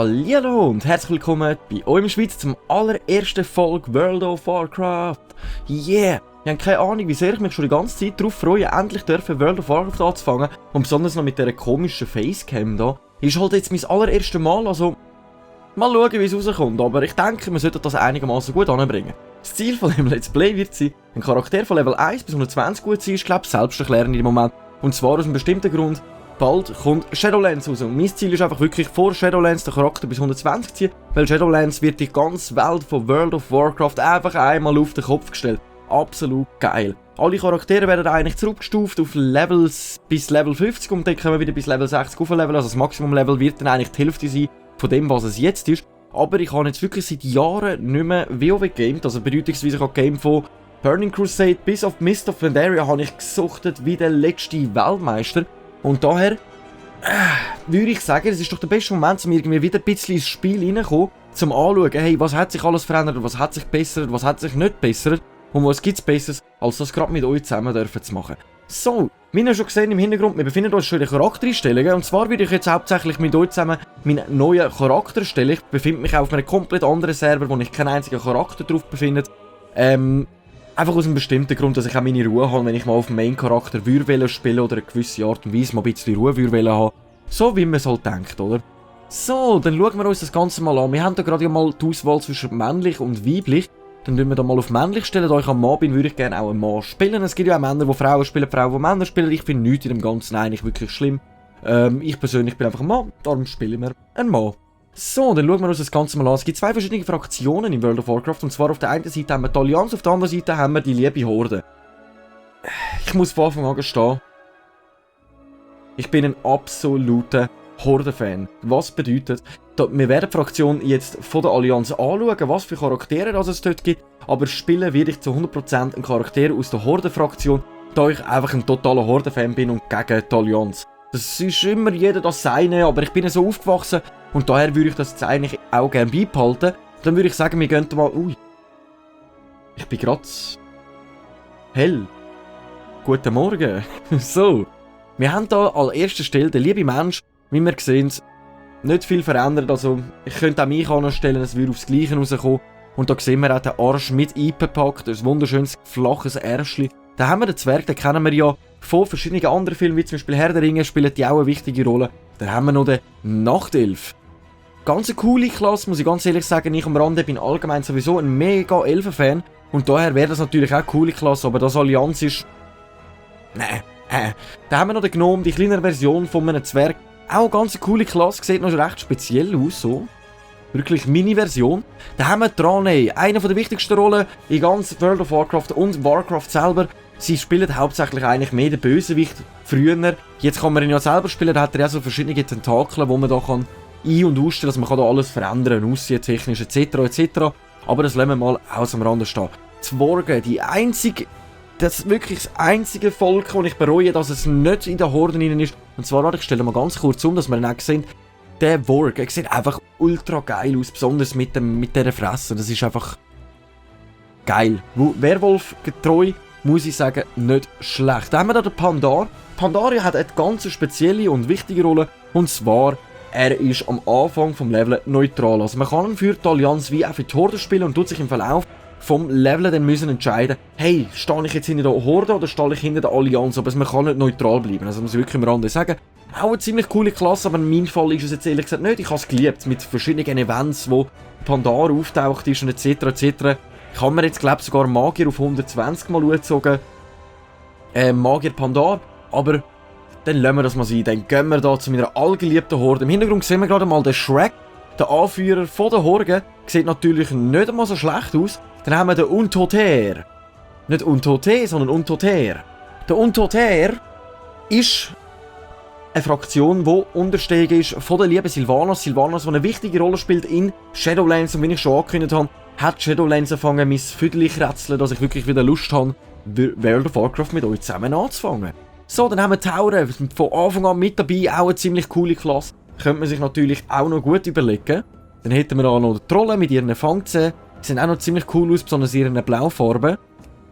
Hallihallo und herzlich willkommen bei euch in der Schweiz zum allerersten Folge World of Warcraft. Yeah! Ich habe keine Ahnung, wie sehr ich mich schon die ganze Zeit darauf freue, endlich World of Warcraft anzufangen. Und besonders noch mit dieser komischen Facecam da. Ist halt jetzt mein allererstes Mal, also mal schauen, wie es rauskommt. Aber ich denke, wir sollten das einigermaßen gut anbringen. Das Ziel von dem Let's Play wird sein, ein Charakter von Level 1 bis 120 gut zu sein, ist glaube ich selbsterklärend im Moment. Und zwar aus einem bestimmten Grund. Bald kommt Shadowlands raus und mein Ziel ist einfach wirklich vor Shadowlands den Charakter bis 120 zu ziehen, weil Shadowlands wird die ganze Welt von World of Warcraft einfach einmal auf den Kopf gestellt. Absolut geil. Alle Charaktere werden eigentlich zurückgestuft auf Levels bis Level 50 und dann können wir wieder bis Level 60 aufleveln, also das Maximum-Level wird dann eigentlich die Hälfte sein von dem, was es jetzt ist. Aber ich habe jetzt wirklich seit Jahren nicht mehr WoW gegamed, also bedeutungsweise ich habe Game von Burning Crusade bis auf Mist of Pandaria habe ich gesuchtet wie der letzte Weltmeister. Und daher würde ich sagen, es ist doch der beste Moment, um irgendwie wieder ein bisschen ins Spiel reinzukommen, zum anschauen, hey, was hat sich alles verändert, was hat sich gebessert, was hat sich nicht gebessert und was gibt es Besseres, als das gerade mit euch zusammen dürfen zu machen. So, wie ihr schon gesehen im Hintergrund, wir befinden uns schon in Charaktereinstellungen und zwar würde ich jetzt hauptsächlich mit euch zusammen meinen neuen Charakter erstellen. Ich befinde mich auf einem komplett anderen Server, wo ich keinen einzigen Charakter drauf befindet. Einfach aus einem bestimmten Grund, dass ich auch meine Ruhe habe, wenn ich mal auf dem Main-Charakter spielen oder eine gewisse Art und Weise mal ein bisschen Ruhe haben. So wie man es halt denkt, oder? So, dann schauen wir uns das Ganze mal an. Wir haben da gerade ja mal die Auswahl zwischen männlich und weiblich. Dann tun wir da mal auf männlich stellen. Da ich ein Mann bin, würde ich gerne auch einen Mann spielen. Es gibt ja auch Männer, die Frauen spielen, Frauen, die Männer spielen. Ich finde nichts in dem Ganzen eigentlich wirklich schlimm. Ich persönlich bin einfach ein Mann, darum spielen wir einen Mann. So, dann schauen wir uns das Ganze mal an. Es gibt zwei verschiedene Fraktionen in World of Warcraft. Und zwar auf der einen Seite haben wir die Allianz, auf der anderen Seite haben wir die liebe Horde. Ich muss von Anfang an gestehen, ich bin ein absoluter Horde-Fan. Was bedeutet, wir werden die Fraktion jetzt von der Allianz anschauen, was für Charaktere es dort gibt. Aber spielen werde ich zu 100% einen Charakter aus der Horde-Fraktion, da ich einfach ein totaler Horde-Fan bin und gegen die Allianz. Das ist immer jeder das Seine, aber ich bin so aufgewachsen und daher würde ich das jetzt eigentlich auch gerne beibehalten. Dann würde ich sagen, wir gehen mal... Ui. Ich bin gerade... hell. Guten Morgen. So. Wir haben hier an erster Stelle den lieben Mensch, wie wir sehen, nicht viel verändert. Also ich könnte auch mich anstellen, es würde aufs Gleiche rauskommen. Und da sehen wir auch den Arsch mit eingepackt, ein wunderschönes flaches Ärschli. Dann haben wir den Zwerg, den kennen wir ja von verschiedenen anderen Filmen, wie zum Beispiel Herr der Ringe, spielen die auch eine wichtige Rolle. Dann haben wir noch den Nachtelf. Ganz eine coole Klasse, muss ich ganz ehrlich sagen. Ich am Rande bin allgemein sowieso ein mega Elfen-Fan. Und daher wäre das natürlich auch eine coole Klasse, aber das Allianz ist... Dann haben wir noch den Gnome, die kleinere Version von einem Zwerg. Auch eine ganz coole Klasse, sieht noch recht speziell aus, so. Wirklich Mini-Version. Dann haben wir Draenei, eine der wichtigsten Rollen in ganz World of Warcraft und Warcraft selber. Sie spielen hauptsächlich eigentlich mehr den Bösewicht früher. Jetzt kann man ihn ja selber spielen, da hat er ja so verschiedene Tentakel, wo man da kann ein- und ausstellen, also man kann da alles verändern, aussehen, technisch etc. etc. Aber das lassen wir mal aus am Rande stehen. Zworgen, das ist wirklich das einzige Volk, das ich bereue, dass es nicht in der Horde drin ist. Und zwar, ich stelle mal ganz kurz um, dass wir ihn auch sehen. Der Worg, er sieht einfach ultra geil aus, besonders mit dieser Fresse. Das ist einfach geil. Werwolf getreu, muss ich sagen, nicht schlecht. Dann haben wir da den Pandar. Pandaria hat eine ganz spezielle und wichtige Rolle. Und zwar, er ist am Anfang vom Level neutral. Also man kann ihn für die Allianz wie auch für die Horde spielen und tut sich im Verlauf vom Level dann müssen entscheiden, hey, stehe ich jetzt hinter der Horde oder stehe ich hinter der Allianz? Aber man kann nicht neutral bleiben, also muss ich wirklich am Rande sagen. Auch eine ziemlich coole Klasse, aber in meinem Fall ist es jetzt ehrlich gesagt nicht. Ich habe es geliebt, mit verschiedenen Events, wo Pandar auftaucht ist und etc. etc. Ich habe mir jetzt, glaube ich, sogar Magier auf 120 mal gezogen. Magier Pandar, aber dann lassen wir das mal sein. Dann gehen wir da zu meiner allgeliebten Horde. Im Hintergrund sehen wir gerade mal den Shrek, der Anführer von der Horde. Sieht natürlich nicht einmal so schlecht aus. Dann haben wir den Untoter. Nicht Untote, sondern Untoter. Der Untoter ist eine Fraktion, die unterstehend ist von der lieben Sylvanas. Sylvanas, die eine wichtige Rolle spielt in Shadowlands. Und wie ich schon angekündigt habe, hat Shadowlands angefangen, mein Viertel kratzeln, dass ich wirklich wieder Lust habe, World of Warcraft mit euch zusammen anzufangen. So, dann haben wir Tauren, von Anfang an mit dabei, auch eine ziemlich coole Klasse. Könnte man sich natürlich auch noch gut überlegen. Dann hätten wir auch noch die Trollen mit ihren Fangzähnen. Die sehen auch noch ziemlich cool aus, besonders in ihren Blaufarben.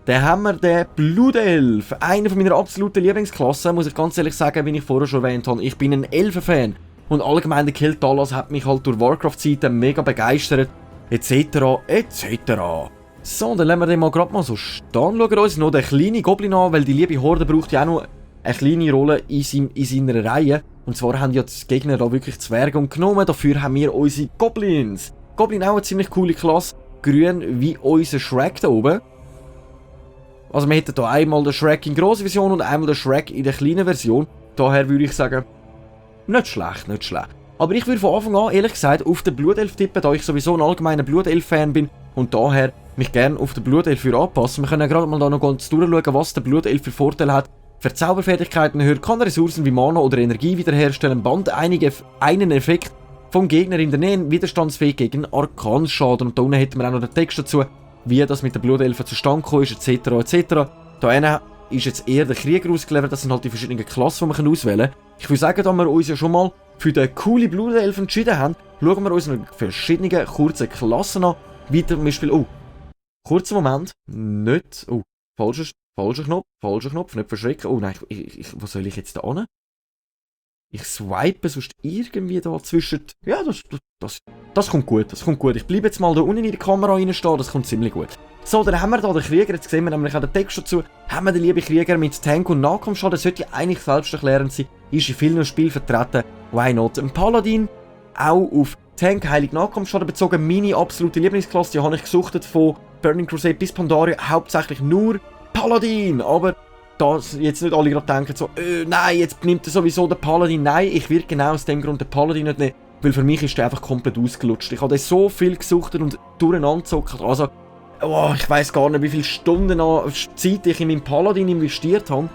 Dann haben wir den Blutelf, einer meiner absoluten Lieblingsklassen, muss ich ganz ehrlich sagen, wie ich vorher schon erwähnt habe. Ich bin ein Elfen-Fan. Und allgemein der Kill Talas hat mich halt durch Warcraft-Zeiten mega begeistert, etc. etc. So, dann lassen wir den mal gerade mal so stehen. Schauen wir uns noch den kleinen Goblin an, weil die liebe Horde braucht ja auch noch eine kleine Rolle in seiner Reihe. Und zwar haben ja die Gegner da wirklich Zwerge und Gnomen, dafür haben wir unsere Goblins. Goblin auch eine ziemlich coole Klasse, grün wie unser Shrek da oben. Also wir hätten hier einmal den Shrek in grosser Version und einmal den Shrek in der kleinen Version. Daher würde ich sagen, nicht schlecht, nicht schlecht. Aber ich würde von Anfang an, ehrlich gesagt, auf den Blutelf tippen, da ich sowieso ein allgemeiner Blutelf-Fan bin und daher mich gerne auf den Blutelf anpassen. Wir können ja gerade mal da noch ganz durchschauen, was der Blutelf für Vorteile hat. Für Zauberfertigkeiten erhöht, kann Ressourcen wie Mana oder Energie wiederherstellen, band einen Effekt vom Gegner in der Nähe widerstandsfähig gegen Arkanschaden. Und da unten hätten wir auch noch den Text dazu, wie das mit den Blutelfen zustande gekommen ist, etc. etc. Da ist jetzt eher der Krieger ausgelevert, das sind halt die verschiedenen Klassen, die man auswählen kann. Ich würde sagen, da wir uns ja schon mal für den coolen Blutelf entschieden haben, schauen wir uns noch verschiedene kurze Klassen an. Wie zum Beispiel, kurzer Moment, nicht, falscher Knopf, nicht verschrecken. Oh nein, wo soll ich jetzt da hin? Ich swipe sonst irgendwie da zwischen... Ja, das kommt gut, das kommt gut. Ich bleibe jetzt mal da unten in die Kamera reinstehen, das kommt ziemlich gut. So, dann haben wir da den Krieger, jetzt sehen wir nämlich auch den Text dazu, haben wir den lieben Krieger mit Tank und Nahkampfschaden, das sollte eigentlich selbsterklärend sein, ist in vielen Spielen vertreten, why not? Ein Paladin, auch auf Tank, Heilig Nahkampfschaden bezogen, meine absolute Lieblingsklasse, die habe ich gesuchtet von Burning Crusade bis Pandaria, hauptsächlich nur Paladin, aber dass jetzt nicht alle gerade denken so, nein, jetzt nimmt er sowieso den Paladin, nein, ich werde genau aus dem Grund den Paladin nicht nehmen, weil für mich ist der einfach komplett ausgelutscht. Ich habe den so viel gesuchtet und durcheinander gezockt, also, ich weiss gar nicht, wie viele Stunden an Zeit ich in meinen Paladin investiert habe.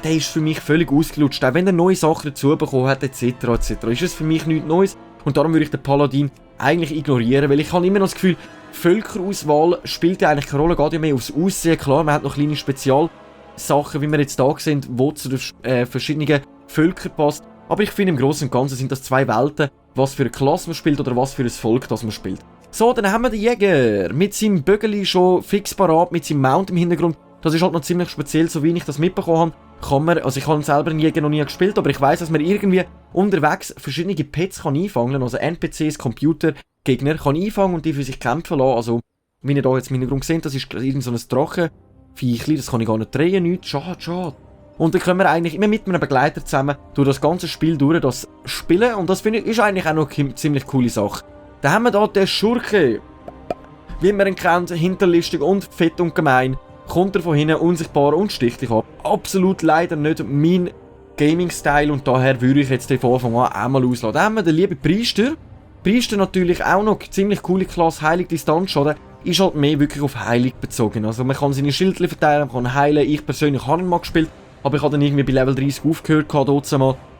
Der ist für mich völlig ausgelutscht, auch wenn er neue Sachen dazu bekommen hat, etc. etc. Ist es für mich nichts Neues und darum würde ich den Paladin eigentlich ignorieren, weil ich habe immer noch das Gefühl, Völkerauswahl spielt ja eigentlich keine Rolle, geht ja mehr aufs Aussehen. Klar, man hat noch kleine Spezialsachen, wie wir jetzt da sehen, die zu den verschiedenen Völkern passt. Aber ich finde, im Großen und Ganzen sind das zwei Welten, was für eine Klasse man spielt oder was für ein Volk das man spielt. So, dann haben wir den Jäger mit seinem Bögeli schon fix parat, mit seinem Mount im Hintergrund. Das ist halt noch ziemlich speziell, so wie ich das mitbekommen habe. Also ich habe selber einen Jäger noch nie gespielt, aber ich weiss, dass man irgendwie unterwegs verschiedene Pets kann einfangen, also NPCs, Computer, Gegner kann einfangen und die für sich kämpfen lassen. Also, wie ihr hier jetzt im Hintergrund seht, das ist irgend so ein Drachenviechli, das kann ich gar nicht drehen, nichts, schade. Und dann können wir eigentlich immer mit einem Begleiter zusammen durch das ganze Spiel durch das spielen und das finde ich ist eigentlich auch noch eine ziemlich coole Sache. Dann haben wir hier den Schurke. Wie man ihn kennt, hinterlistig und fett und gemein, kommt er von hinten unsichtbar und sticht dich ab. Absolut leider nicht mein Gaming-Style und daher würde ich jetzt den von Anfang an einmal auslassen. Dann haben wir den lieben Priester. Priester natürlich auch noch ziemlich coole Klasse, Heilig Distanzschaden, ist halt mehr wirklich auf Heilig bezogen. Also man kann seine Schildchen verteilen, man kann heilen. Ich persönlich habe ihn mal gespielt, aber ich habe dann irgendwie bei Level 30 aufgehört,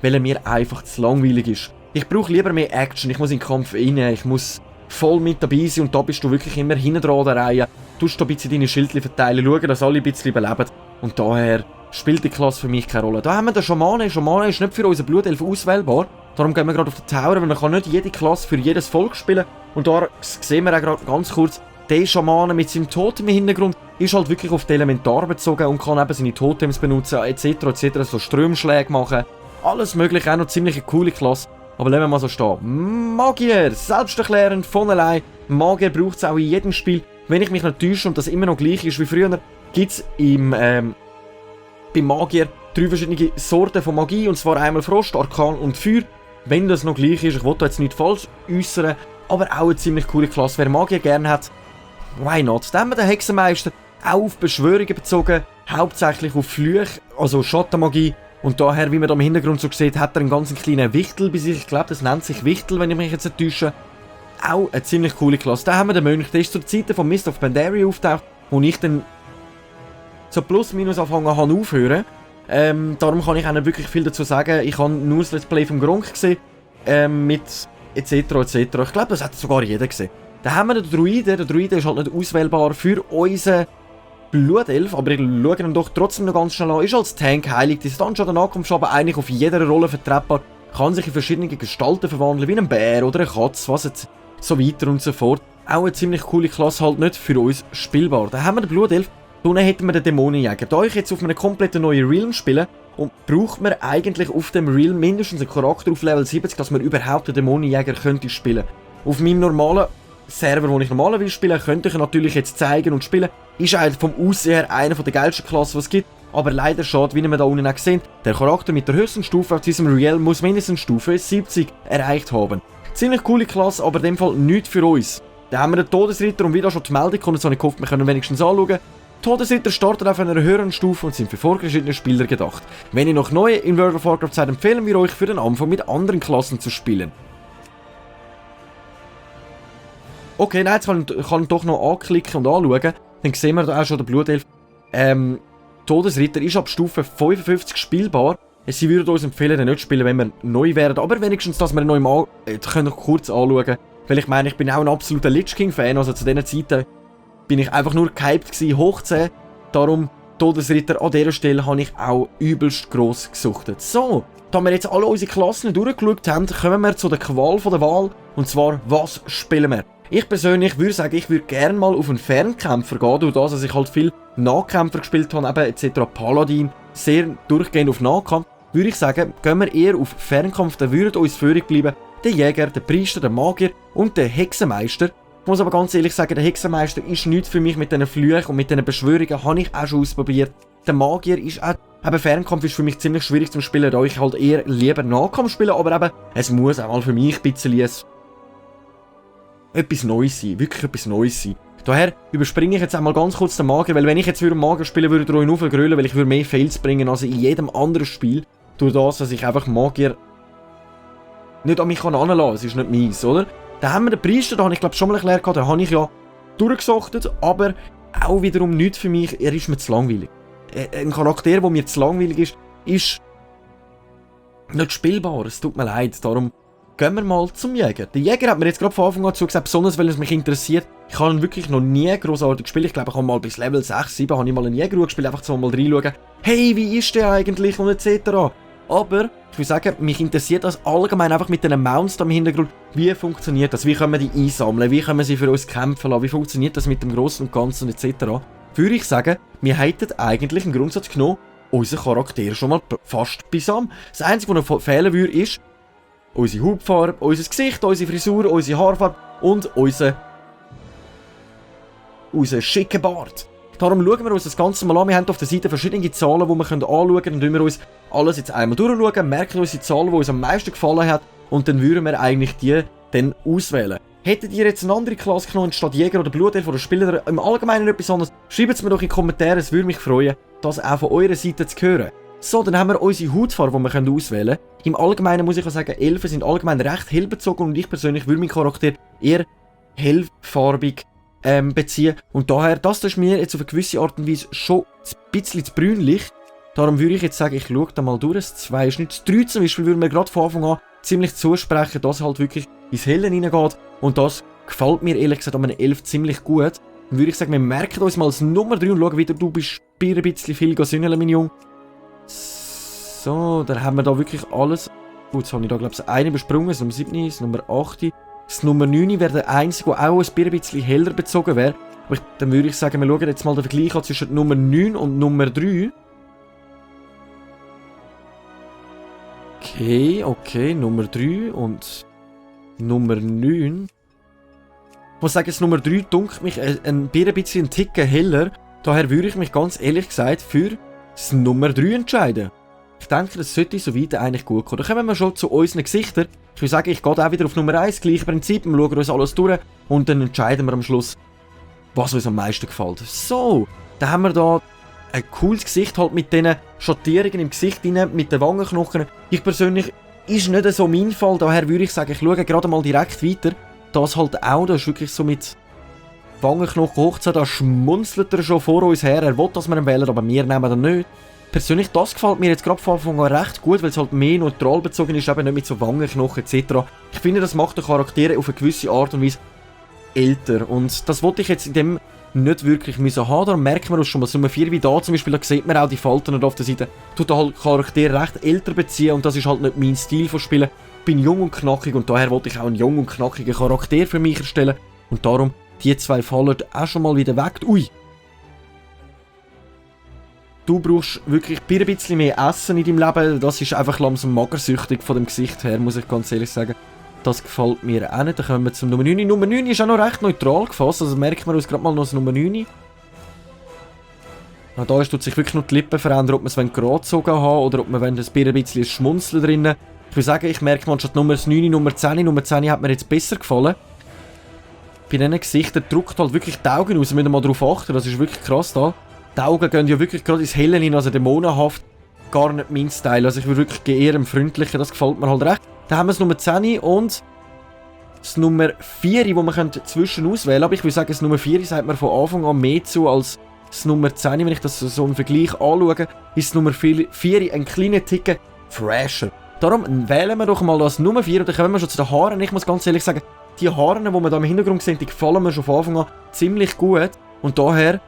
weil er mir einfach zu langweilig ist. Ich brauche lieber mehr Action, ich muss in den Kampf rein, ich muss voll mit dabei sein und da bist du wirklich immer hinten dran an der Reihe. Du musst da ein bisschen deine Schildchen verteilen, schauen, dass alle ein bisschen überleben und daher spielt die Klasse für mich keine Rolle. Da haben wir den Schamane. Schamane ist nicht für unseren Blutelf auswählbar. Darum gehen wir gerade auf den Tower, weil man kann nicht jede Klasse für jedes Volk spielen. Und da sehen wir auch gerade ganz kurz, der Schamane mit seinem Totem im Hintergrund ist halt wirklich auf die Elementar bezogen und kann eben seine Totems benutzen, etc. etc. So Strömschläge machen. Alles mögliche, auch noch ziemlich coole Klasse. Aber lassen wir mal so stehen. Magier, selbsterklärend von allein. Magier braucht es auch in jedem Spiel. Wenn ich mich nicht täusche und das immer noch gleich ist wie früher, gibt es beim Magier 3 verschiedene Sorten von Magie. Und zwar einmal Frost, Arkan und Feuer. Wenn das noch gleich ist, ich will da jetzt nicht falsch äußern, aber auch eine ziemlich coole Klasse. Wer Magier gerne hat, why not? Dann haben wir den Hexenmeister, auch auf Beschwörungen bezogen, hauptsächlich auf Flüche, also Schattenmagie. Und daher, wie man da im Hintergrund so sieht, hat er einen ganz kleinen Wichtel bei sich. Ich glaube, das nennt sich Wichtel, wenn ich mich jetzt nicht täusche. Auch eine ziemlich coole Klasse. Dann haben wir den Mönch, der ist zur Zeit von Mist of Pandaria auftaucht, wo ich dann so plus minus anfangen habe aufhören. Darum kann ich auch nicht wirklich viel dazu sagen. Ich habe nur das Let's Play vom Gronk gesehen, mit etc. etc. Ich glaube, das hat sogar jeder gesehen. Dann haben wir den Druiden. Der Druide ist halt nicht auswählbar für unseren Blutelf, aber ich schaue ihn doch trotzdem noch ganz schnell an. Ist als Tank heilig, Distanzschaden, Nahkampfschaden eigentlich auf jeder Rolle vertretbar. Kann sich in verschiedene Gestalten verwandeln, wie ein Bär oder eine Katze, was jetzt so weiter und so fort. Auch eine ziemlich coole Klasse, halt nicht für uns spielbar. Dann haben wir den Blutelf. Unten hätten wir den Dämonenjäger. Da ich jetzt auf einem kompletten neuen Realm spiele Und braucht man eigentlich auf dem Real mindestens einen Charakter auf Level 70, dass man überhaupt den Dämonenjäger könnte spielen. Auf meinem normalen Server, wo ich normalerweise spiele, könnte ich natürlich jetzt zeigen und spielen. Ist eigentlich vom Aussehen her einer der geilsten Klassen, was es gibt. Aber leider schade, wie wir da unten auch sehen, der Charakter mit der höchsten Stufe auf diesem Real muss mindestens Stufe 70 erreicht haben. Ziemlich coole Klasse, aber in dem Fall nichts für uns. Dann haben wir den Todesritter und wieder schon die Meldung kommt, so ich gehofft, wir können wenigstens anschauen. Todesritter startet auf einer höheren Stufe und sind für vorgeschrittene Spieler gedacht. Wenn ihr noch neu in World of Warcraft seid, empfehlen wir euch für den Anfang mit anderen Klassen zu spielen. Okay, nein, jetzt kann ich doch noch anklicken und anschauen. Dann sehen wir da auch schon den Blutelf. Todesritter ist ab Stufe 55 spielbar. Sie würden uns empfehlen, den nicht zu spielen, wenn wir neu wären. Aber wenigstens, dass wir ihn neu mal kurz anschauen. Weil ich meine, ich bin auch ein absoluter Lich King Fan. Also zu diesen Zeiten bin ich einfach nur gehypt gewesen, hoch 10. Darum, Todesritter, an dieser Stelle habe ich auch übelst gross gesuchtet. So, da wir jetzt alle unsere Klassen durchgeschaut haben, kommen wir zu der Qual von der Wahl. Und zwar, was spielen wir? Ich persönlich würde sagen, ich würde gerne mal auf einen Fernkämpfer gehen, durch das, dass ich halt viel Nahkämpfer gespielt habe, eben etc. Paladin, sehr durchgehend auf Nahkampf. Würde ich sagen, gehen wir eher auf Fernkampf, dann würden uns führig bleiben der Jäger, der Priester, der Magier und der Hexenmeister. Ich muss aber ganz ehrlich sagen, der Hexenmeister ist nichts für mich mit diesen Flüchen und mit diesen Beschwörungen, habe ich auch schon ausprobiert. Der Magier ist auch, eben Fernkampf ist für mich ziemlich schwierig zum Spielen, da ich halt eher lieber Nahkampf spiele, aber eben, es muss auch mal für mich ein bisschen etwas Neues sein, wirklich etwas Neues sein. Daher überspringe ich jetzt einmal ganz kurz den Magier, weil wenn ich jetzt einen Magier spielen würde, würde ich nur vergrölen, weil ich würde mehr Fails bringen als in jedem anderen Spiel. Durch das, dass ich einfach Magier nicht an mich heranlassen kann, es ist nicht meins, oder? Dann haben wir den Priester, da habe ich glaube schon mal erklärt, den habe ich ja durchgesuchtet, aber auch wiederum nichts für mich, er ist mir zu langweilig. Ein Charakter, der mir zu langweilig ist nicht spielbar, es tut mir leid, darum gehen wir mal zum Jäger. Der Jäger hat mir jetzt gerade von Anfang an zugesagt, besonders weil es mich interessiert. Ich habe ihn wirklich noch nie großartig gespielt. Ich glaube, ich habe mal bis Level 6, 7 habe ich mal einen Jäger gespielt, einfach so mal reinschauen. Hey, wie ist der eigentlich und etc. Aber ich will sagen, mich interessiert das allgemein einfach mit diesen Mounts da im Hintergrund. Wie funktioniert das? Wie können wir die einsammeln? Wie können wir sie für uns kämpfen lassen? Wie funktioniert das mit dem Großen und Ganzen etc. Würde ich sagen, wir hätten eigentlich im Grundsatz genommen, unseren Charakter schon mal fast beisammen. Das Einzige, was noch fehlen würde, ist unsere Hautfarbe, unser Gesicht, unsere Frisur, unsere Haarfarbe und unser schicker Bart. Darum schauen wir uns das Ganze mal an. Wir haben auf der Seite verschiedene Zahlen, die wir anschauen können. Dann wir uns alles jetzt einmal durchschauen, merken uns die Zahlen, die uns am meisten gefallen hat und dann würden wir eigentlich die dann auswählen. Hättet ihr jetzt eine andere Klasse genommen, statt Jäger oder Blutelf oder Spieler im Allgemeinen etwas anderes, schreibt es mir doch in die Kommentare, es würde mich freuen, das auch von eurer Seite zu hören. So, dann haben wir unsere Hautfarbe, die wir auswählen können. Im Allgemeinen muss ich auch sagen, Elfen sind allgemein recht hell bezogen und ich persönlich würde meinen Charakter eher hellfarbig beziehen. Und daher, das ist mir jetzt auf eine gewisse Art und Weise schon ein bisschen zu brünlich. Darum würde ich jetzt sagen, ich schaue da mal durch. Das 2 ist nicht. Das 3 zum Beispiel würde mir gerade von Anfang an ziemlich zusprechen, dass halt wirklich ins Helle reingeht. Und das gefällt mir ehrlich gesagt an einem 11 ziemlich gut. Dann würde ich sagen, wir merken uns mal als Nummer 3 und schauen wieder, du bist ein bisschen viel gesünneln, mein Junge. So, dann haben wir da wirklich alles. Gut, jetzt habe ich da glaube ich eine übersprungen, das Nummer 7, das Nummer 8. Das Nummer 9 wäre der einzige, der auch ein bisschen heller bezogen wäre. Aber dann würde ich sagen, wir schauen jetzt mal den Vergleich an zwischen Nummer 9 und Nummer 3. Okay, Nummer 3 und Nummer 9. Ich muss sagen, das Nummer 3 dunkelt mich ein bisschen Ticken heller. Daher würde ich mich ganz ehrlich gesagt für das Nummer 3 entscheiden. Ich denke, das sollte soweit eigentlich gut kommen. Dann kommen wir schon zu unseren Gesichtern. Ich würde sagen, ich gehe auch wieder auf Nummer 1, gleiches Prinzip. Wir schauen uns alles durch und dann entscheiden wir am Schluss, was uns am meisten gefällt. So, dann haben wir da ein cooles Gesicht halt mit diesen Schattierungen im Gesicht rein, mit den Wangenknochen. Ich persönlich ist nicht so mein Fall, daher würde ich sagen, ich schaue gerade mal direkt weiter. Das halt auch, das ist wirklich so mit Wangenknochen hochziehen, da schmunzelt er schon vor uns her. Er will, dass wir ihn wählen, aber wir nehmen ihn nicht. Persönlich, das gefällt mir jetzt gerade von Anfang an recht gut, weil es halt mehr neutral bezogen ist, eben nicht mit so Wangenknochen etc. Ich finde, das macht den Charakter auf eine gewisse Art und Weise älter. Und das wollte ich jetzt in dem nicht wirklich müssen haben. Darum merkt man uns schon mal Nummer 4 wie da zum Beispiel, da sieht man auch die Falten auf der Seite. Tut der halt Charakter recht älter beziehen und das ist halt nicht mein Stil von Spielen. Ich bin jung und knackig und daher wollte ich auch einen jung und knackigen Charakter für mich erstellen. Und darum, die zwei fallen auch schon mal wieder weg. Ui! Du brauchst wirklich ein bisschen mehr Essen in deinem Leben. Das ist einfach langsam magersüchtig von dem Gesicht her, muss ich ganz ehrlich sagen. Das gefällt mir auch nicht. Dann kommen wir zum Nummer 9. Nummer 9 ist auch noch recht neutral gefasst. Also merkt man uns gerade mal noch das Nummer 9. Ja, da tut sich wirklich nur die Lippen verändern, ob man es gerade gezogen haben oder ob man ein bisschen Schmunzeln drin. Ich würde sagen, ich merke mal statt Nummer 9, Nummer 10. Nummer 10 hat mir jetzt besser gefallen. Bei diesen Gesichtern drückt halt wirklich die Augen raus. Wir müssen mal darauf achten, das ist wirklich krass da. Die Augen gehen ja wirklich gerade ins Helle hin, also dämonenhaft. Gar nicht mein Style. Also ich würde wirklich eher im Freundlichen, das gefällt mir halt recht. Dann haben wir das Nummer 10 und das Nummer 4, wo man zwischen auswählen. Aber ich würde sagen, das Nummer 4 sagt mir von Anfang an mehr zu als das Nummer 10. Wenn ich das so im Vergleich anschaue, ist das Nummer 4 ein kleiner Ticken fresher. Darum wählen wir doch mal das Nummer 4 und dann kommen wir schon zu den Haaren. Ich muss ganz ehrlich sagen, die Haare, die wir da im Hintergrund sehen, die gefallen mir schon von Anfang an ziemlich gut. Und daher,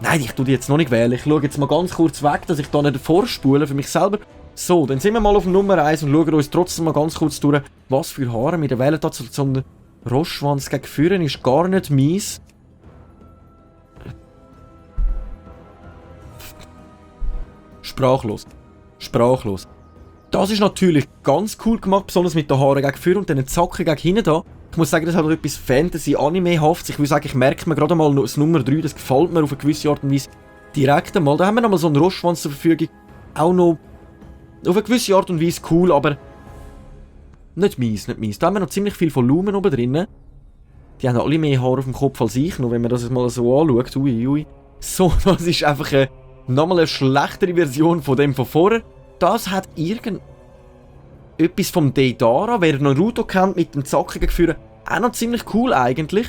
nein, ich tue die jetzt noch nicht wählen. Ich schaue jetzt mal ganz kurz weg, dass ich da nicht vorspule für mich selber. So, dann sind wir mal auf Nummer 1 und schauen uns trotzdem mal ganz kurz durch, was für Haare wir wählen. Dazu so einen Roschwanz gegen Führen ist gar nicht mies. Sprachlos. Sprachlos. Das ist natürlich ganz cool gemacht, besonders mit den Haaren gegen Führen und den Zacken gegen hinten da. Ich muss sagen, das hat auch etwas Fantasy-Anime-haftes. Ich würde sagen, ich merke mir gerade mal das Nummer 3, das gefällt mir auf eine gewisse Art und Weise direkt einmal. Da haben wir nochmal so einen Roschwanz zur Verfügung. Auch noch auf eine gewisse Art und Weise cool, aber nicht mies, nicht mies. Da haben wir noch ziemlich viel Volumen oben drin. Die haben alle mehr Haare auf dem Kopf als ich, noch wenn man das jetzt mal so anschaut. Ui, ui. So, das ist einfach nochmal eine schlechtere Version von dem von vorher. Das hat etwas vom Deidara, wer Naruto kennt, mit dem zackigen Gefühl, auch noch ziemlich cool eigentlich.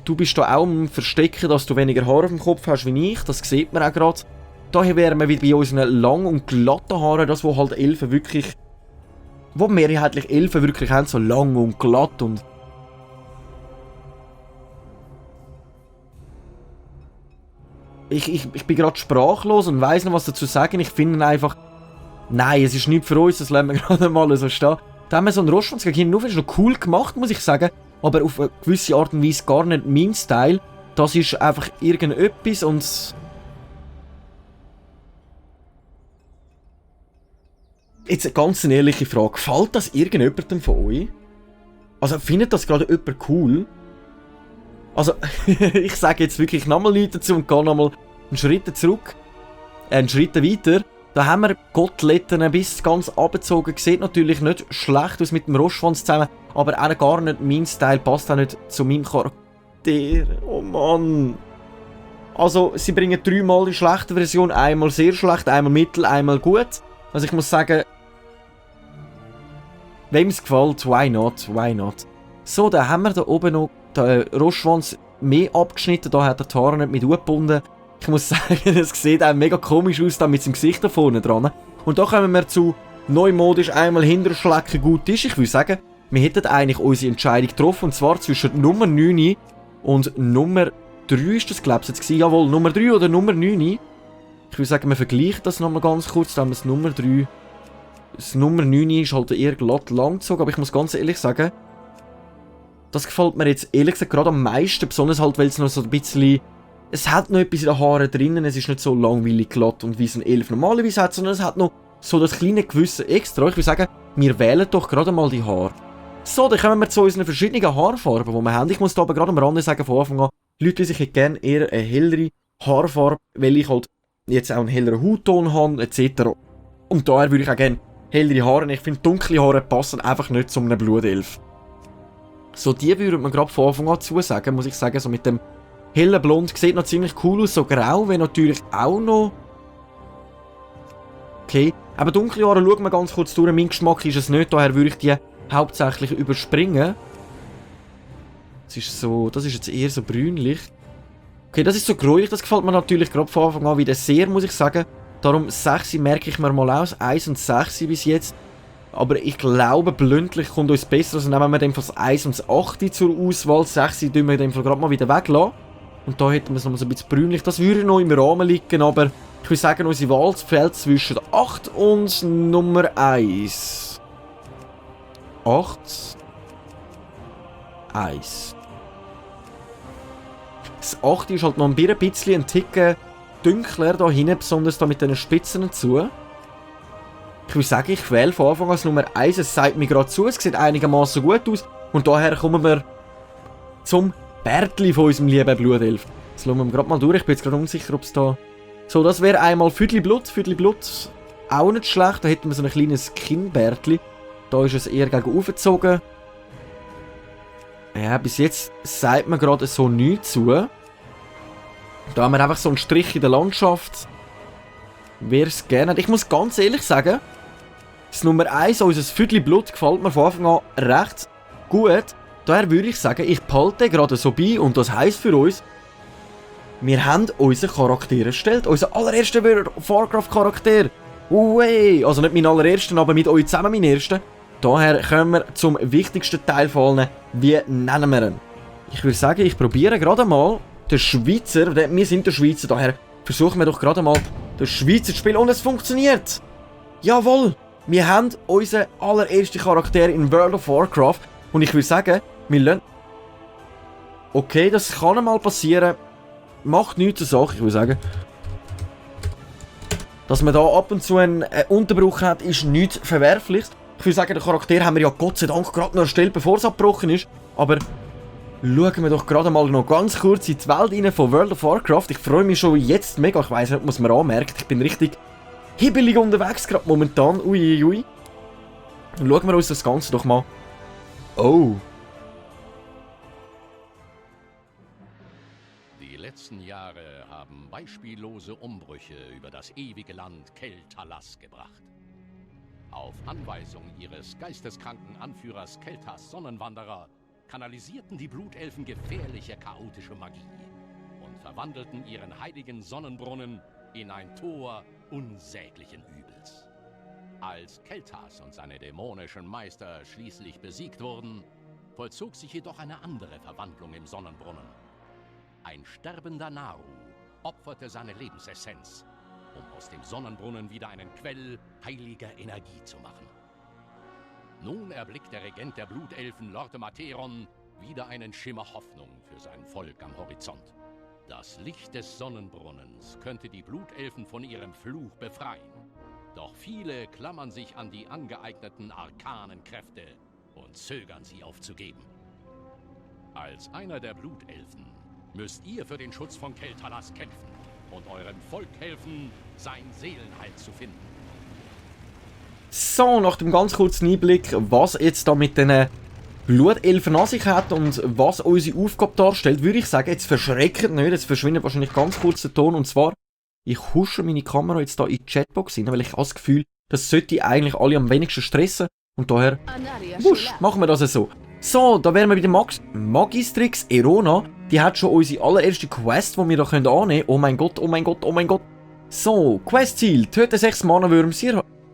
Du bist da auch am Verstecken, dass du weniger Haare auf dem Kopf hast wie ich, das sieht man auch gerade. Daher wären wir wieder bei unseren langen und glatten Haaren, das wo halt Elfen wirklich, wo mehrheitlich Elfen wirklich haben, so lang und glatt und Ich bin gerade sprachlos und weiss nicht, was dazu sagen. Ich finde einfach, nein, es ist nichts für uns, das lassen wir gerade mal so stehen. Da haben wir so einen Roschwanz gegen hinten, ist noch cool gemacht, muss ich sagen, aber auf eine gewisse Art und Weise gar nicht mein Style. Das ist einfach irgendetwas und jetzt eine ganz ehrliche Frage, gefällt das irgendjemandem von euch? Also findet das gerade jemand cool? Also, ich sage jetzt wirklich nochmal nichts dazu und gehe nochmal einen Schritt zurück. Einen Schritt weiter. Da haben wir Koteletten bis ganz abgezogen. Sieht natürlich nicht schlecht aus mit dem Roschwanz zusammen, aber auch gar nicht mein Style, passt auch nicht zu meinem Charakter. Oh Mann. Also, sie bringen dreimal die schlechte Version, einmal sehr schlecht, einmal mittel, einmal gut. Also ich muss sagen, wem es gefällt, why not, why not. So, dann haben wir da oben noch den Roschwanz mehr abgeschnitten, da hat er die Haare nicht mit gebunden. Ich muss sagen, es sieht auch mega komisch aus da mit seinem Gesicht da vorne dran. Und da kommen wir zu neumodisch einmal hinterschlecken gut ist. Ich würde sagen, wir hätten eigentlich unsere Entscheidung getroffen, und zwar zwischen Nummer 9 und Nummer 3 ist das, glaube ich, jetzt gewesen. Jawohl, Nummer 3 oder Nummer 9. Ich würde sagen, wir vergleichen das nochmal ganz kurz, da haben wir das Nummer 3. Das Nummer 9 ist halt eher glatt langgezogen, aber ich muss ganz ehrlich sagen, das gefällt mir jetzt ehrlich gesagt gerade am meisten, besonders halt, weil es noch so ein bisschen, es hat noch etwas in den Haaren drinnen, es ist nicht so langweilig glatt und wie es ein Elf normalerweise hat, sondern es hat noch so das kleine gewisse Extra. Ich würde sagen, wir wählen doch gerade mal die Haare. So, dann kommen wir zu unseren verschiedenen Haarfarben, die wir haben. Ich muss da aber gerade am Rande sagen, von Anfang an, Leute, ich hätte gerne eher eine hellere Haarfarbe, weil ich halt jetzt auch einen helleren Hautton habe, etc. Und daher würde ich auch gerne hellere Haare. Ich finde, dunkle Haare passen einfach nicht zu einem Blutelf. So, die würde man gerade von Anfang an zusagen, muss ich sagen. So mit dem hellen Blond sieht noch ziemlich cool aus. So grau wäre natürlich auch noch okay. Aber dunkle Haare, schauen wir ganz kurz durch. Mein Geschmack ist es nicht, daher würde ich die hauptsächlich überspringen. Das ist jetzt eher so brünlich. Okay, das ist so gräulich, das gefällt mir natürlich gerade von Anfang an wieder sehr, muss ich sagen. Darum 6 merke ich mir mal aus. 1 und 6 bis jetzt. Aber ich glaube, blündlich kommt uns besser. Also nehmen wir dem das 1 und das 8 zur Auswahl. 6 tun wir dem gerade mal wieder weglassen. Und da hätten wir es noch mal so ein bisschen brünlich. Das würde noch im Rahmen liegen, aber ich würde sagen, unsere Wahl fällt zwischen 8 und Nummer 1. 8. 1. Das 8 ist halt noch ein bisschen ein Ticken dunkler da hinten, besonders da mit diesen Spitzen zu. Ich würde sagen, ich wähle von Anfang an als Nummer 1. Es sagt mir gerade zu, es sieht einigermaßen gut aus. Und daher kommen wir zum Bärtli von unserem lieben Blutelf. Das schauen wir gerade mal durch. Ich bin jetzt gerade unsicher, ob es da... So, das wäre einmal Viertel Blut. Auch nicht schlecht. Da hätten wir so ein kleines Kinnbärtli. Da ist es eher gegen aufgezogen. Ja, bis jetzt sagt man gerade so nichts zu. Da haben wir einfach so einen Strich in der Landschaft. Wer es gerne hat. Ich muss ganz ehrlich sagen, das Nummer 1, unser Viertel Blut, gefällt mir von Anfang an recht gut. Daher würde ich sagen, ich behalte gerade so bei. Und das heisst für uns, wir haben unseren Charakter erstellt. Unser allererster Warcraft-Charakter. Uey. Also nicht mein allerersten, aber mit euch zusammen mein erster. Daher kommen wir zum wichtigsten Teil von allen. Wie nennen wir ihn? Ich würde sagen, ich probiere gerade mal den Schweizer. Wir sind der Schweizer, daher versuchen wir doch gerade mal den Schweizer zu spielen. Und es funktioniert. Jawohl. Wir haben unseren allerersten Charakter in World of Warcraft. Und ich würde sagen, wir lassen... Okay, das kann einmal passieren. Macht nichts zur Sache, ich würde sagen. Dass man da ab und zu einen Unterbruch hat, ist nichts Verwerfliches. Ich würde sagen, den Charakter haben wir ja Gott sei Dank gerade noch erstellt, bevor es abgebrochen ist. Aber schauen wir doch gerade mal noch ganz kurz in die Welt rein von World of Warcraft. Ich freue mich schon jetzt mega. Ich weiss nicht, muss man anmerken. Ich bin richtig hibbelig unterwegs gerade momentan. Uiuiui. Schauen wir uns das Ganze doch mal. Oh. Die letzten Jahre haben beispiellose Umbrüche über das ewige Land Keltalas gebracht. Auf Anweisung ihres geisteskranken Anführers Keltas Sonnenwanderer kanalisierten die Blutelfen gefährliche, chaotische Magie und verwandelten ihren heiligen Sonnenbrunnen in ein Tor unsäglichen Übels. Als Keltas und seine dämonischen Meister schließlich besiegt wurden, vollzog sich jedoch eine andere Verwandlung im Sonnenbrunnen. Ein sterbender Naru opferte seine Lebensessenz, um aus dem Sonnenbrunnen wieder einen Quell heiliger Energie zu machen. Nun erblickt der Regent der Blutelfen, Lorde Materon, wieder einen Schimmer Hoffnung für sein Volk am Horizont. Das Licht des Sonnenbrunnens könnte die Blutelfen von ihrem Fluch befreien. Doch viele klammern sich an die angeeigneten arkanen Kräfte und zögern sie aufzugeben. Als einer der Blutelfen müsst ihr für den Schutz von Keltalas kämpfen und eurem Volk helfen, sein Seelenheil zu finden. So, nach dem ganz kurzen Einblick, was jetzt da mit den Blutelfen an sich hat und was unsere Aufgabe darstellt, würde ich sagen, jetzt verschreckt nicht, jetzt verschwindet wahrscheinlich ganz kurz der Ton. Und zwar, ich husche meine Kamera jetzt da in die Chatbox rein, weil ich habe das Gefühl, das sollte eigentlich alle am wenigsten stressen. Und daher, wusch, machen wir das so. So, da wären wir bei der Magistrix Erona. Die hat schon unsere allererste Quest, die wir da annehmen können. Oh mein Gott, oh mein Gott, oh mein Gott. So, Questziel, töte 6 Mana-Würmer.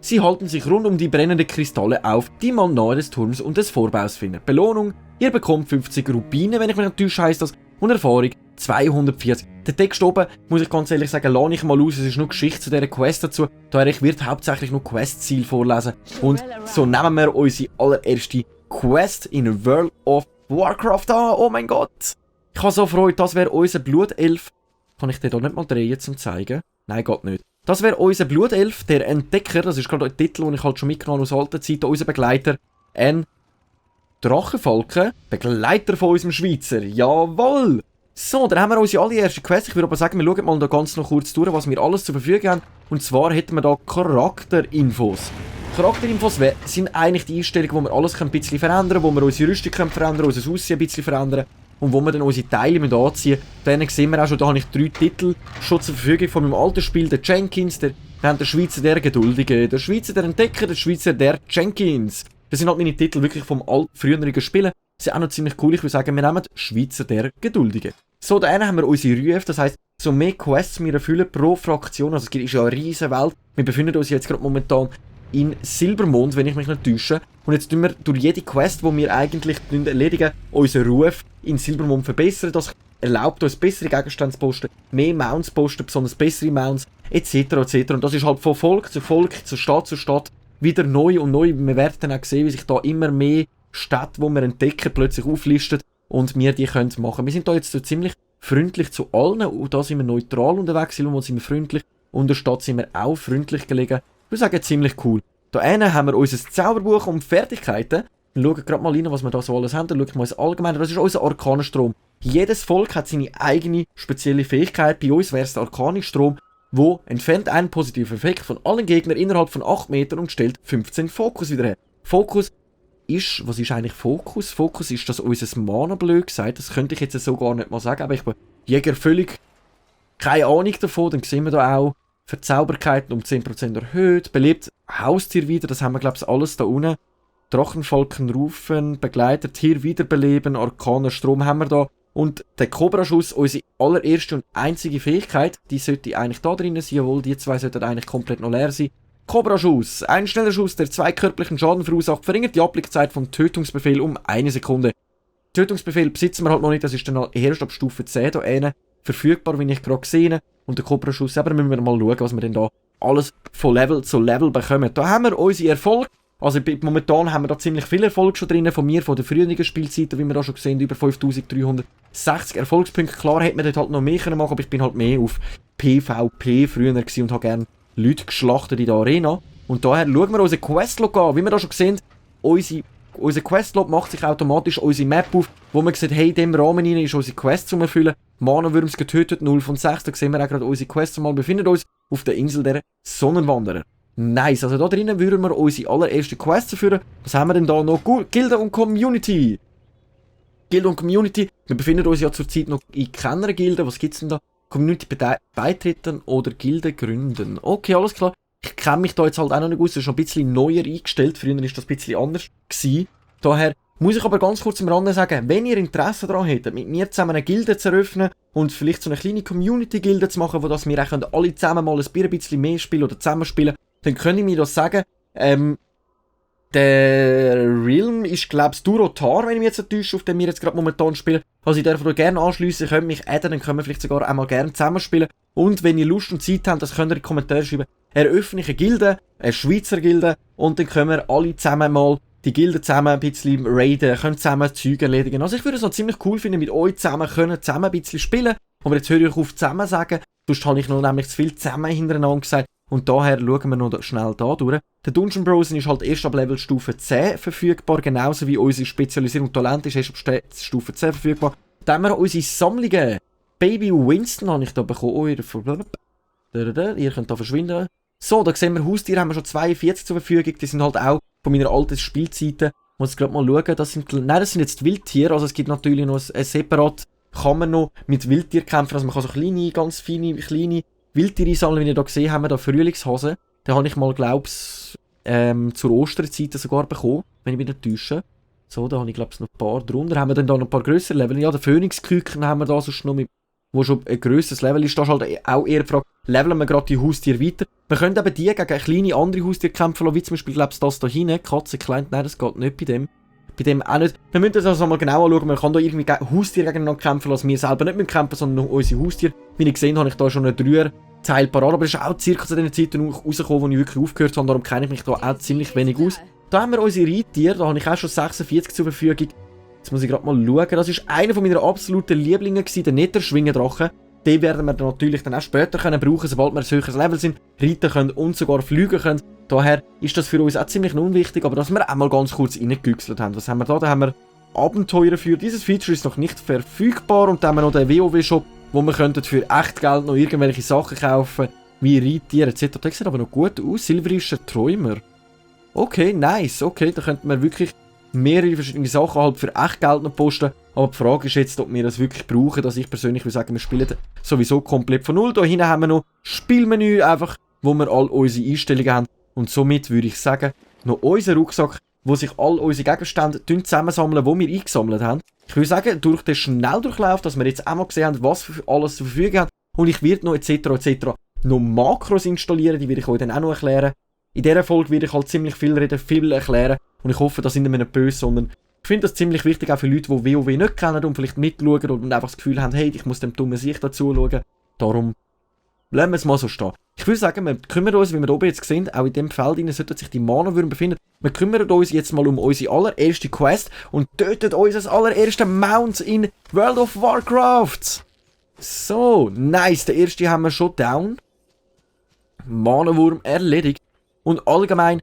Sie halten sich rund um die brennenden Kristalle auf, die man nahe des Turms und des Vorbaus finden. Belohnung, ihr bekommt 50 Rubine, wenn ich mich nicht täusche, heisst das. Und Erfahrung 240. Der Text oben, muss ich ganz ehrlich sagen, lasse ich mal aus, es ist nur Geschichte zu dieser Quest dazu. Daher ich werde hauptsächlich nur Questziel vorlesen. Und so nehmen wir unsere allererste Quest in World of Warcraft an. Oh mein Gott! Ich habe so Freude, das wäre unser Blutelf. Kann ich den hier nicht mal drehen, zum zeigen? Nein, geht nicht. Das wäre unser Blutelf, der Entdecker. Das ist gerade der Titel, den ich halt schon mitgenommen aus alter Zeit. Unser Begleiter. Ein Drachenfalken. Begleiter von unserem Schweizer. Jawohl! So, dann haben wir unsere allererste Quest. Ich würde aber sagen, wir schauen mal da ganz noch kurz durch, was wir alles zur Verfügung haben. Und zwar hätten wir da Charakterinfos. Charakterinfos sind eigentlich die Einstellungen, wo wir alles ein bisschen verändern können, wo wir unsere Rüstung verändern können, unser Aussehen ein bisschen verändern und wo wir dann unsere Teile anziehen müssen. Dann sehen wir auch schon, da habe ich 3 Titel schon zur Verfügung von meinem alten Spiel, der Jenkins, wir haben der Schweizer, der Geduldige, der Schweizer, der Entdecker, der Schweizer, der Jenkins. Das sind halt meine Titel wirklich vom früheren Spielen. Das ist auch noch ziemlich cool, ich würde sagen, wir nehmen Schweizer, der Geduldige. So, da haben wir unsere Rufe, das heisst, so mehr Quests wir erfüllen pro Fraktion, also es ist ja eine riesen Welt. Wir befinden uns jetzt gerade momentan in Silbermond, wenn ich mich nicht täusche. Und jetzt tun wir durch jede Quest, die wir eigentlich erledigen, unseren Ruf in Silbermond verbessern. Das erlaubt uns bessere Gegenstände zu posten, mehr Mounts zu posten, besonders bessere Mounts, etc. etc. Und das ist halt von Volk zu Volk, zu Stadt wieder neu und neu. Wir werden dann auch sehen, wie sich da immer mehr Städte, die wir entdecken, plötzlich auflisten und wir die können machen. Wir sind da jetzt so ziemlich freundlich zu allen. Und da sind wir neutral unterwegs, Silvermoon sind wir freundlich. Und in der Stadt sind wir auch freundlich gelegen. Ich würde sagen, ziemlich cool. Da hinten haben wir unser Zauberbuch und Fertigkeiten. Wir schauen gerade mal rein, was wir da so alles haben. Dann schaue ich mal ins Allgemeine. Das ist unser Arkanenstrom. Jedes Volk hat seine eigene spezielle Fähigkeit. Bei uns wäre es der Arkanenstrom, wo entfernt einen positiven Effekt von allen Gegnern innerhalb von 8 Metern und stellt 15 Fokus wieder her. Fokus ist, was ist eigentlich Fokus? Fokus ist das unser Mana, blöd gesagt. Das könnte ich jetzt so gar nicht mal sagen, aber ich bin Jäger völlig keine Ahnung davon. Dann sehen wir da auch Verzauberkeiten um 10% erhöht, belebt Haustier wieder, das haben wir glaube ich alles da unten. Drachenfalken rufen, Begleiter, Tier wiederbeleben, Arkaner Strom haben wir da. Und der Cobra-Schuss, unsere allererste und einzige Fähigkeit, die sollte eigentlich da drin sein, jawohl, die zwei sollten eigentlich komplett noch leer sein. Cobra-Schuss, ein schneller Schuss, der 2 körperlichen Schaden verursacht, verringert die Abblickzeit vom Tötungsbefehl um 1 Sekunde. Tötungsbefehl besitzen wir halt noch nicht, das ist dann erst ab Stufe 10 da hinten verfügbar, wie ich gerade gesehen. Und der Cobra-Schuss, aber müssen wir mal schauen, was wir denn da alles von Level zu Level bekommen. Da haben wir unsere Erfolge. Also momentan haben wir da ziemlich viel Erfolg schon drin, von mir, von der früheren Spielzeit, wie wir da schon gesehen, über 5360 Erfolgspunkte. Klar hätte man dort halt noch mehr machen können, aber ich bin halt mehr auf PvP früher gewesen und habe gerne Leute geschlachtet in der Arena. Und daher schauen wir unsere Questlog an. Wie wir da schon gesehen, unser Questlog macht sich automatisch unsere Map auf, wo man sieht, hey, in diesem Rahmen rein ist unsere Quest zum Erfüllen. Mana-Würms getötet, 0 von 6. Da sehen wir auch gerade unsere Quest. Wir befinden uns auf der Insel der Sonnenwanderer. Nice, also da drinnen würden wir unsere allererste Quest führen. Was haben wir denn da noch? Gilde und Community. Gilde und Community. Wir befinden uns ja zurzeit noch in keiner Gilde. Was gibt's denn da? Community beitreten oder Gilde gründen. Okay, alles klar. Ich kenne mich da jetzt halt auch noch nicht aus. Das ist schon ein bisschen neuer eingestellt. Früher war das ein bisschen anders gewesen. Daher muss ich aber ganz kurz am Rande sagen, wenn ihr Interesse daran hättet, mit mir zusammen eine Gilde zu eröffnen und vielleicht so eine kleine Community-Gilde zu machen, wo das wir auch alle zusammen mal ein bisschen mehr spielen oder zusammenspielen, dann könnt ihr mir das sagen. Der Realm ist, glaube ich, Durotar, wenn ich mich jetzt nicht täusche, auf dem wir jetzt gerade momentan spielen. Also ich darf euch gerne anschliessen, ihr könnt mich adden, dann können wir vielleicht sogar einmal gerne zusammenspielen. Und wenn ihr Lust und Zeit habt, das könnt ihr in die Kommentare schreiben, eröffne ich eine Gilde, eine Schweizer Gilde, und dann können wir alle zusammen mal die Gilde zusammen ein bisschen raiden, können zusammen Zeug erledigen. Also ich würde es noch ziemlich cool finden, mit euch zusammen ein bisschen spielen. Aber jetzt höre ich auf zusammen sagen, sonst habe ich noch nämlich zu viel zusammen hintereinander gesagt. Und daher schauen wir noch schnell da durch. Der Dungeon Browser ist halt erst ab Level Stufe 10 verfügbar, genauso wie unsere Spezialisierung Talent ist erst ab Stufe 10 verfügbar. Dann haben wir unsere Sammlungen. Baby Winston habe ich da bekommen. Ihr könnt da verschwinden. So, da sehen wir Haustiere, haben wir schon 42 zur Verfügung. Die sind halt auch von meiner alten Spielzeiten. Ich muss gerade mal schauen. Das sind jetzt Wildtiere. Also es gibt natürlich noch ein separat, kann man noch mit Wildtier kämpfen. Also man kann so kleine, ganz feine, kleine Wildtiere einsammeln. Wie ihr da gesehen habt, haben wir da Frühlingshasen. Den habe ich mal, glaube ich, zur Osterzeit sogar bekommen, wenn ich mich nicht täusche. So, da habe ich, glaube ich, noch ein paar drunter. Haben wir dann da noch ein paar grössere Level. Ja, den Phönixküken haben wir da sonst noch mit, wo schon ein grösseres Level ist. Da ist halt auch eher die Frage, leveln wir gerade die Haustiere weiter. Wir können eben die gegen kleine andere Haustiere kämpfen lassen, wie zum Beispiel, glaube ich, das da hinten, Katze, klein, nein, das geht nicht bei dem. Bei dem auch nicht. Wir müssen das also mal genau anschauen, man kann da irgendwie Haustiere gegeneinander kämpfen lassen, wir selber nicht mehr kämpfen, sondern nur unsere Haustiere. Wie ihr gesehen habe ich da schon einen 3er-Teil parat, aber das ist auch circa zu den Zeiten rausgekommen, wo ich wirklich aufgehört habe, darum kenne ich mich da auch ziemlich wenig aus. Da haben wir unsere Reittiere, da habe ich auch schon 46 zur Verfügung. Jetzt muss ich gerade mal schauen, das ist einer von meiner absoluten Lieblinge gewesen, der Netterschwingendrache. Den werden wir dann natürlich dann auch später können brauchen, sobald wir ein höheres Level sind, reiten können und sogar fliegen können. Daher ist das für uns auch ziemlich unwichtig, aber dass wir einmal ganz kurz reingegüchselt haben. Was haben wir da? Da haben wir Abenteuer für. Dieses Feature ist noch nicht verfügbar und dann haben wir noch den WoW-Shop, wo wir könnten für echt Geld noch irgendwelche Sachen kaufen, wie Reittiere etc. Das sieht aber noch gut aus. Silberischer Träumer. Okay, nice. Okay, da könnten wir wirklich mehrere verschiedene Sachen halt für echt Geld noch posten. Aber die Frage ist jetzt, ob wir das wirklich brauchen. Dass ich persönlich würde sagen, wir spielen sowieso komplett von null. Da hinten haben wir noch Spielmenü, einfach, wo wir all unsere Einstellungen haben. Und somit würde ich sagen, noch unser Rucksack, wo sich all unsere Gegenstände zusammensammeln, die wir eingesammelt haben. Ich würde sagen, durch den Schnelldurchlauf, dass wir jetzt einmal gesehen haben, was wir alles zur Verfügung haben. Und ich werde noch etc. noch Makros installieren, die werde ich euch dann auch noch erklären. In dieser Folge werde ich halt ziemlich viel reden, viel erklären. Und ich hoffe, da sind wir nicht böse, sondern ich finde das ziemlich wichtig, auch für Leute, die WoW nicht kennen und vielleicht mitschauen und einfach das Gefühl haben, hey, ich muss dem dummen Sicht dazu schauen. Darum lassen wir es mal so stehen. Ich würde sagen, wir kümmern uns, wie wir oben jetzt sehen, auch in dem Feld sollten sich die Mana-Würmer befinden. Wir kümmern uns jetzt mal um unsere allererste Quest und töten unser allererste Mount in World of Warcraft. So, nice. Den ersten haben wir schon down. Manenwurm erledigt. Und allgemein,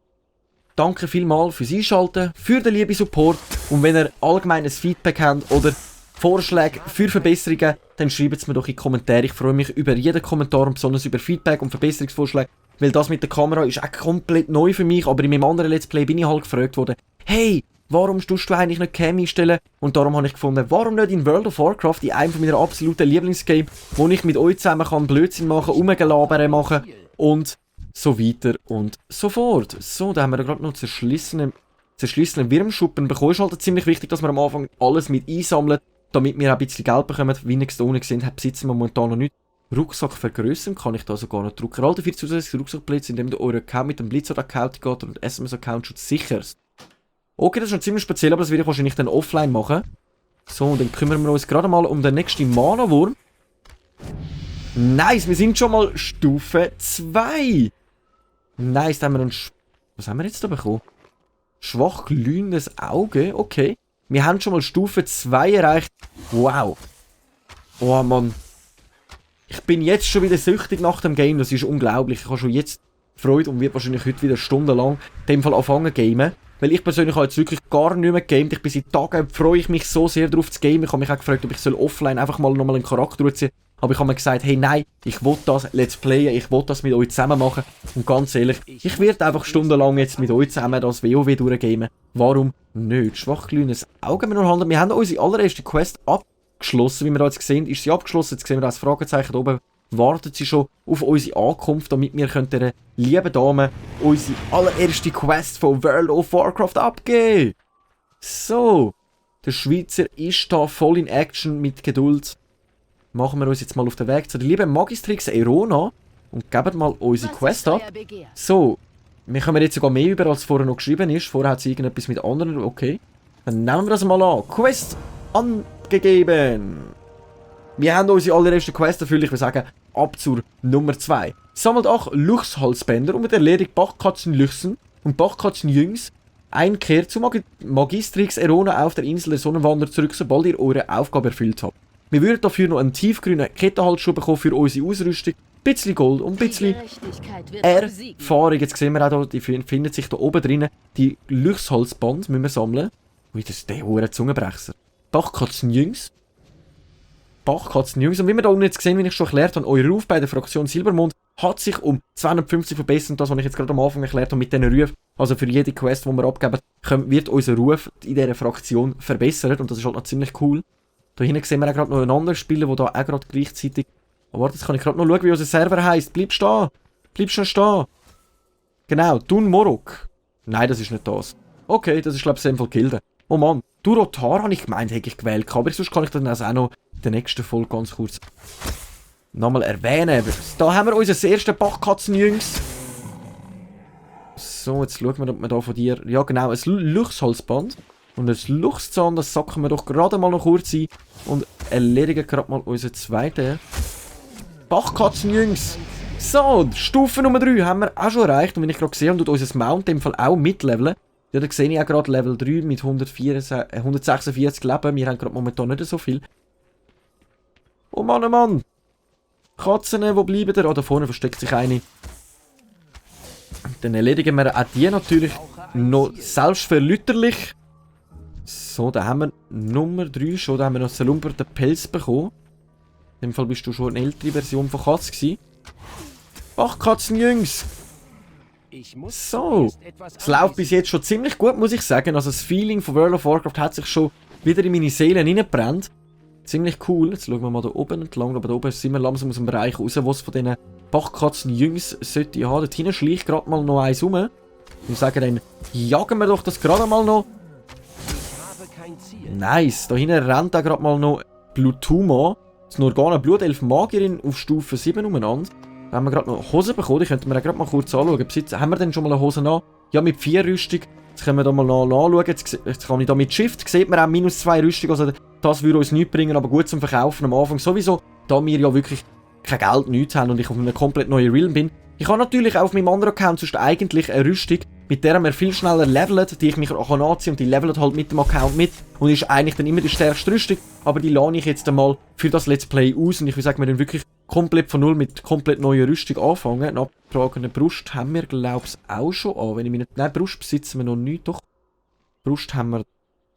danke vielmals fürs Einschalten, für den lieben Support. Und wenn ihr allgemein ein Feedback habt oder Vorschläge für Verbesserungen, dann schreibt es mir doch in die Kommentare. Ich freue mich über jeden Kommentar und besonders über Feedback und Verbesserungsvorschläge. Weil das mit der Kamera ist auch komplett neu für mich, aber in meinem anderen Let's Play bin ich halt gefragt worden, hey, warum tust du eigentlich nicht Cam einstellen? Und darum habe ich gefunden, warum nicht in World of Warcraft, in einem meiner absoluten Lieblingsgames, wo ich mit euch zusammen kann Blödsinn machen, rumgelabern machen und so weiter und so fort. So, da haben wir gerade noch zerschlissene Wurmschuppen bekommen. Es ist halt ziemlich wichtig, dass wir am Anfang alles mit einsammeln, damit wir auch ein bisschen Geld bekommen. Wie ihr da unten gesehen habt, besitzen wir momentan noch nicht. Rucksack vergrößern kann ich da sogar noch drücken. Alle 4 zusätzliche Rucksackplätze, indem du euren Account mit dem Blizzard-Account geht und SMS-Account schon sicherst. Okay, das ist schon ziemlich speziell, aber das werde ich wahrscheinlich dann offline machen. So, und dann kümmern wir uns gerade mal um den nächsten Mana-Wurm. Nice, wir sind schon mal Stufe 2. Nice, da haben wir uns... Was haben wir jetzt da bekommen? Schwach glühendes Auge, okay. Wir haben schon mal Stufe 2 erreicht. Wow. Oh Mann. Ich bin jetzt schon wieder süchtig nach dem Game, das ist unglaublich. Ich habe schon jetzt Freude und werde wahrscheinlich heute wieder stundenlang in dem Fall anfangen zu gamen. Weil ich persönlich habe jetzt wirklich gar nicht mehr gegamed. Ich bin seit Tagen, freue ich mich so sehr darauf zu gamen. Ich habe mich auch gefragt, ob ich offline einfach mal nochmal einen Charakter ziehen soll. Aber ich habe mir gesagt, hey nein, ich will das Let's Playen, ich will das mit euch zusammen machen. Und ganz ehrlich, ich werde einfach stundenlang jetzt mit euch zusammen das WoW durchgamen. Warum nicht? Schwachglühendes Auge wir noch handeln. Wir haben unsere allererste Quest abgeschlossen, wie wir da jetzt sehen. Ist sie abgeschlossen? Jetzt sehen wir das Fragezeichen da oben. Wartet sie schon auf unsere Ankunft, damit wir der lieben Dame unsere allererste Quest von World of Warcraft abgeben. So, der Schweizer ist da voll in Action mit Geduld. Machen wir uns jetzt mal auf den Weg zu der lieben Magistrix Erona und geben mal unsere Quest ab. So, wir kommen jetzt sogar mehr über, als vorher noch geschrieben ist. Vorher hat sie irgendetwas mit anderen, okay. Dann nehmen wir das mal an. Quest angegeben. Wir haben unsere allererste Quest erfüllt, ich würde sagen, ab zur Nummer 2. Sammelt 8 Luchshalsbänder und erledigt Bachkatzenlüchsen und Bachkatzenjüngs. Einkehrt zu Magistrix Erona auf der Insel der Sonnenwanderer zurück, sobald ihr eure Aufgabe erfüllt habt. Wir würden dafür noch einen tiefgrünen Kettenhalsschuh bekommen für unsere Ausrüstung. Ein bisschen Gold und ein bisschen Erfahrung. Jetzt sehen wir auch, hier, die findet sich da oben drinnen. Die Luchshalsband müssen wir sammeln. Ui, das ist der hohe Zungenbrecher. Bachkatzenjüngs. Und wie wir da unten jetzt gesehen, wie ich schon erklärt habe, euer Ruf bei der Fraktion Silbermond hat sich um 250 verbessert. Das, was ich jetzt gerade am Anfang erklärt habe mit diesen Rufen. Also für jede Quest, die wir abgeben, wird unser Ruf in dieser Fraktion verbessert. Und das ist halt noch ziemlich cool. Da hinten sehen wir auch gerade noch einen anderen Spieler, der da auch gerade gleichzeitig... Oh, warte, jetzt kann ich gerade noch schauen, wie unser Server heisst. Bleib stehen! Bleib schon stehen! Genau, Dun Morok. Nein, das ist nicht das. Okay, das ist glaube ich Senfel Gilde. Oh Mann, Durotar habe ich gemeint, hätte ich gewählt. Aber sonst kann ich das also auch noch in der nächsten Folge ganz kurz nochmal erwähnen. Da haben wir unser erstes Bachkatzenjüngs. So, jetzt schauen wir, ob wir da von dir... Ja genau, ein Luchshalsband. Und ein Luchszahn, das sacken wir doch gerade mal noch kurz ein und erledigen gerade mal unseren zweiten Bachkatzenjüngs. So, Stufe Nummer 3 haben wir auch schon erreicht. Und wenn ich gerade gesehen habe, tut unser Mount in dem Fall auch mitleveln. Ja, da sehe ich auch gerade Level 3 mit 146 Leben. Wir haben gerade momentan nicht so viel. Oh Mann, oh Mann. Katzen, wo bleiben der? Oh, da vorne versteckt sich eine. Dann erledigen wir auch die natürlich noch selbstverlüterlich. So, da haben wir Nummer 3 schon. Da haben wir noch einen lumperten Pelz bekommen. In dem Fall bist du schon eine ältere Version von Katz gewesen. Ach, Katzenjüngs! So, es läuft bis jetzt schon ziemlich gut, muss ich sagen. Also das Feeling von World of Warcraft hat sich schon wieder in meine Seele reingebrannt. Ziemlich cool. Jetzt schauen wir mal da oben entlang. Aber da oben sind wir langsam aus dem Bereich raus, was von diesen Bachkatzenjüngs sollte haben. Dort hinten schleicht gerade mal noch eins rum. Ich sage dann, jagen wir doch das gerade mal noch. Nice, da hinten rennt auch gerade mal noch Blutuma. Das Norgana Blutelf Magierin auf Stufe 7 umeinander. Da haben wir gerade noch Hosen bekommen, die könnten wir auch gerade mal kurz anschauen. Haben wir denn schon mal eine Hose an? Ja, mit 4 Rüstung. Jetzt können wir da mal anschauen. Jetzt kann ich da mit Shift, sieht man auch -2 Rüstung. Also das würde uns nichts bringen, aber gut zum Verkaufen am Anfang sowieso. Da wir ja wirklich kein Geld, nichts haben und ich auf einem komplett neuen Realm bin. Ich habe natürlich auch auf meinem anderen Account sonst eigentlich eine Rüstung mit der wir viel schneller leveln, die ich mich auch anziehen und die levelt halt mit dem Account mit und ist eigentlich dann immer die stärkste Rüstung, aber die lade ich jetzt einmal für das Let's Play aus und ich würde sagen, wir dann wirklich komplett von null mit komplett neuer Rüstung anfangen. Eine abgetragene Brust haben wir, glaube ich, auch schon an, wenn ich mich nicht... Nein, Brust besitzen wir noch nicht, doch. Brust haben wir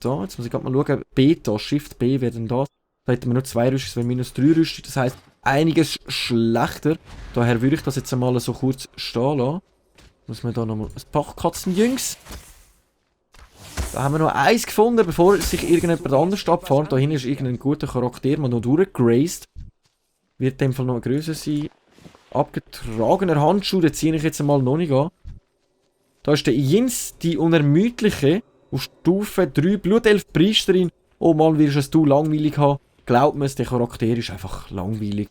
da, jetzt muss ich gerade mal schauen, Beta, Shift B wäre denn das. Da hätten wir nur 2 Rüstung, das wäre minus 3 Rüstung, das heisst, einiges schlechter. Daher würde ich das jetzt einmal so kurz stehen lassen. Muss man da nochmal ein Bachkatzenjüngs. Da haben wir noch eins gefunden, bevor sich irgendjemand anders abfährt. Da hinten ist irgendein guter Charakter, der noch durchgeraced. Wird in dem Fall noch größer sein. Abgetragener Handschuh, den ziehe ich jetzt einmal noch nicht an. Da ist der Jins, die Unermüdliche, auf Stufe 3 Blutelf-Priesterin. Oh Mann, wirst du langweilig haben. Glaubt mir, der Charakter ist einfach langweilig.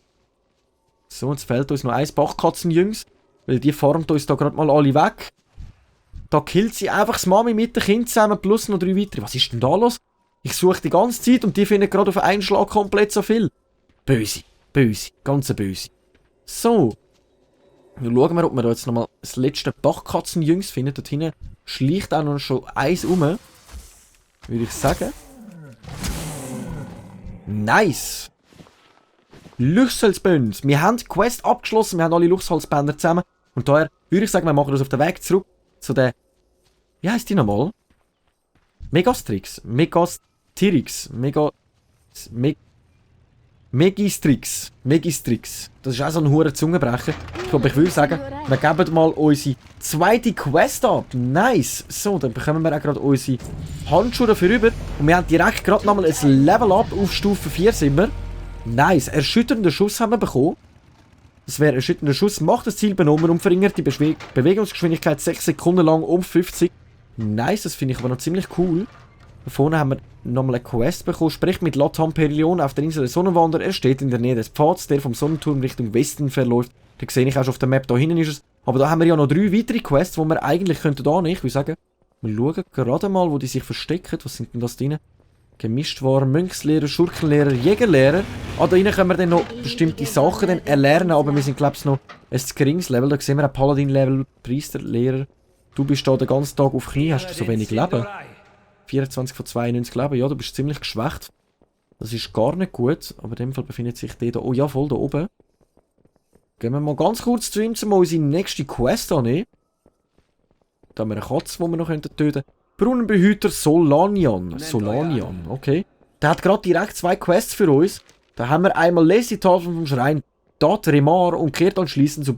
So, jetzt fehlt uns noch eins Bachkatzenjüngs. Weil die farmt uns da gerade mal alle weg. Da killt sie einfach das Mami mit dem Kind zusammen plus noch 3 weitere. Was ist denn da los? Ich suche die ganze Zeit und die finden gerade auf einen Schlag komplett so viel. Böse, böse, ganz böse. So. Dann schauen wir, ob wir da jetzt nochmal das letzte Bachkatzenjüngs finden. Dort hinten schleicht auch noch schon eins rum. Würde ich sagen. Nice. Luchshalsband. Wir haben die Quest abgeschlossen, wir haben alle Luchshalsbänder zusammen. Und daher würde ich sagen, wir machen das auf den Weg zurück zu der... Wie heisst die nochmal? Megastrix. Megastrix. Megistrix. Megistrix. Das ist auch so ein hoher Zungenbrecher. Ich glaube, ich würde sagen, wir geben mal unsere zweite Quest ab. Nice. So, dann bekommen wir auch gerade unsere Handschuhe dafür rüber. Und wir haben direkt gerade nochmal ein Level Up auf Stufe 4 sind wir. Nice. Erschütternden Schuss haben wir bekommen. Das wäre erschütternder Schuss. Macht das Ziel benommen und verringert die Bewegungsgeschwindigkeit 6 Sekunden lang um 50. Nice, das finde ich aber noch ziemlich cool. Da vorne haben wir nochmal eine Quest bekommen. Spricht mit Latam Perilion auf der Insel der Sonnenwanderer. Er steht in der Nähe des Pfads, der vom Sonnenturm Richtung Westen verläuft. Da sehe ich auch schon auf der Map, da hinten ist es. Aber da haben wir ja noch 3 weitere Quests, die wir eigentlich könnten annehmen. Ich würde sagen, wir schauen gerade mal, wo die sich verstecken. Was sind denn das drin? Gemischtware, Mönchslehrer, Schurkenlehrer, Jägerlehrer. Ah, da können wir dann noch bestimmte Sachen dann erlernen, aber wir sind, glaube ich, noch ein geringes Level. Da sehen wir ein Paladin-Level, Priesterlehrer. Du bist da den ganzen Tag auf Knie, hast du so wenig Leben? 24 von 92 Leben, ja, du bist ziemlich geschwächt. Das ist gar nicht gut, aber in dem Fall befindet sich der da, oh ja, voll da oben. Gehen wir mal ganz kurz zu ihm, um unsere nächste Quest annehmen. Da haben wir eine Katze, die wir noch töten könnten. Brunnenbehüter Solanian. Solanian, okay. Der hat gerade direkt 2 Quests für uns. Da haben wir einmal lese die Tafel vom Schrein Dat Remar und kehrt anschließend zu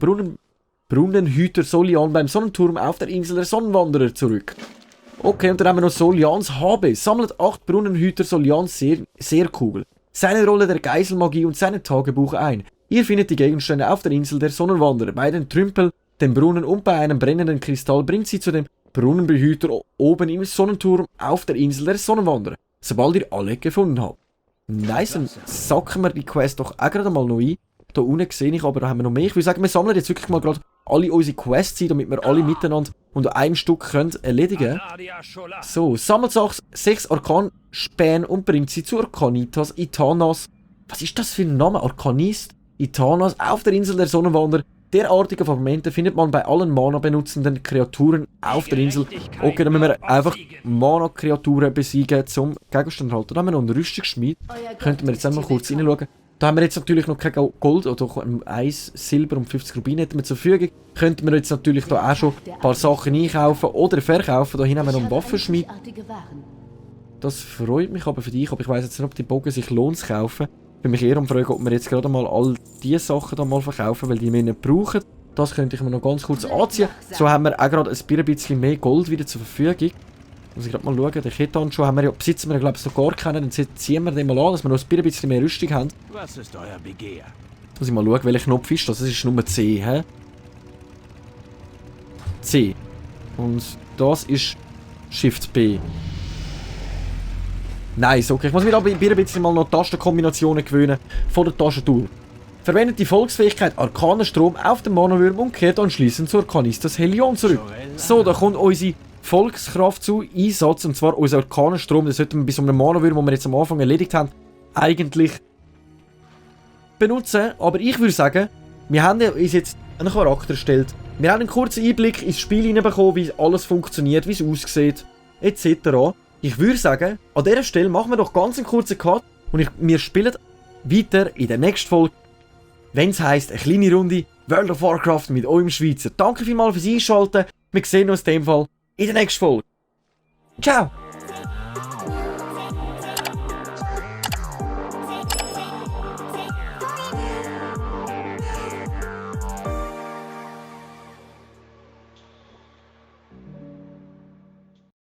Brunnenhüter Solian beim Sonnenturm auf der Insel der Sonnenwanderer zurück. Okay, und dann haben wir noch Solians Habe. Sammelt 8 Brunnenhüter Solians Seerkugel, seine Rolle der Geiselmagie und sein Tagebuch ein. Ihr findet die Gegenstände auf der Insel der Sonnenwanderer. Bei den Trümpel, dem Brunnen und bei einem brennenden Kristall bringt sie zu dem Brunnenbehüter oben im Sonnenturm auf der Insel der Sonnenwanderer. Sobald ihr alle gefunden habt. Nice, dann sacken wir die Quest doch auch gerade mal noch ein. Da unten sehe ich aber, da haben wir noch mehr. Ich würde sagen, wir sammeln jetzt wirklich mal gerade alle unsere Quests ein, damit wir alle miteinander unter einem Stück können erledigen können. So, sammelt 6 Arkanspäne und bringt sie zu Arcanitas Itanas. Was ist das für ein Name? Arcanist Itanas auf der Insel der Sonnenwanderer. Derartige Fragmente findet man bei allen Mana benutzenden Kreaturen auf der Insel. Okay, dann müssen wir einfach Mana-Kreaturen besiegen zum Gegenstand halten. Da haben wir noch einen Rüstungsschmied. Könnten wir jetzt einmal kurz reinschauen. Da haben wir jetzt natürlich noch kein Gold oder Eis, Silber und 50 Rubine hätten wir zur Verfügung. Könnten wir jetzt natürlich da auch schon ein paar Sachen einkaufen oder verkaufen. Da hinten haben wir noch einen Waffenschmied. Das freut mich aber für dich, aber ich weiss jetzt nicht, ob die Bogen sich lohnt zu kaufen. Ich bin mich eher fragen, ob wir jetzt gerade mal all diese Sachen da mal verkaufen, weil die wir nicht brauchen. Das könnte ich mir noch ganz kurz anziehen. So haben wir auch gerade ein bisschen mehr Gold wieder zur Verfügung. Muss ich gerade mal schauen, den Kettan-Schuh haben wir ja, besitzen wir glaube ich sogar keinen, dann ziehen wir den mal an, dass wir noch ein bisschen mehr Rüstung haben. Was ist euer Begehr? Muss ich mal schauen, welcher Knopf ist das? Das ist Nummer C, hä? C. Und das ist Shift B. Nice, okay. Ich muss mir aber ein bisschen mal noch Tastenkombinationen gewöhnen von der Tastatur. Verwendet die Volksfähigkeit Arkanenstrom auf den Manowürm und kehrt anschließend zur Arcanistas Helion zurück. So, da kommt unsere Volkskraft zu Einsatz, und zwar unser Arkanenstrom. Das sollten wir bei so einem Manowürm, den wir jetzt am Anfang erledigt haben, eigentlich benutzen. Aber ich würde sagen, wir haben uns jetzt einen Charakter erstellt, Wir haben einen kurzen Einblick ins Spiel hineinbekommen, wie alles funktioniert, wie es aussieht, etc. Ich würde sagen, an dieser Stelle machen wir doch ganz einen kurzen Cut und wir spielen weiter in der nächsten Folge, wenn es heisst, eine kleine Runde World of Warcraft mit eurem Schweizer. Danke vielmals fürs Einschalten. Wir sehen uns in dem Fall in der nächsten Folge. Ciao!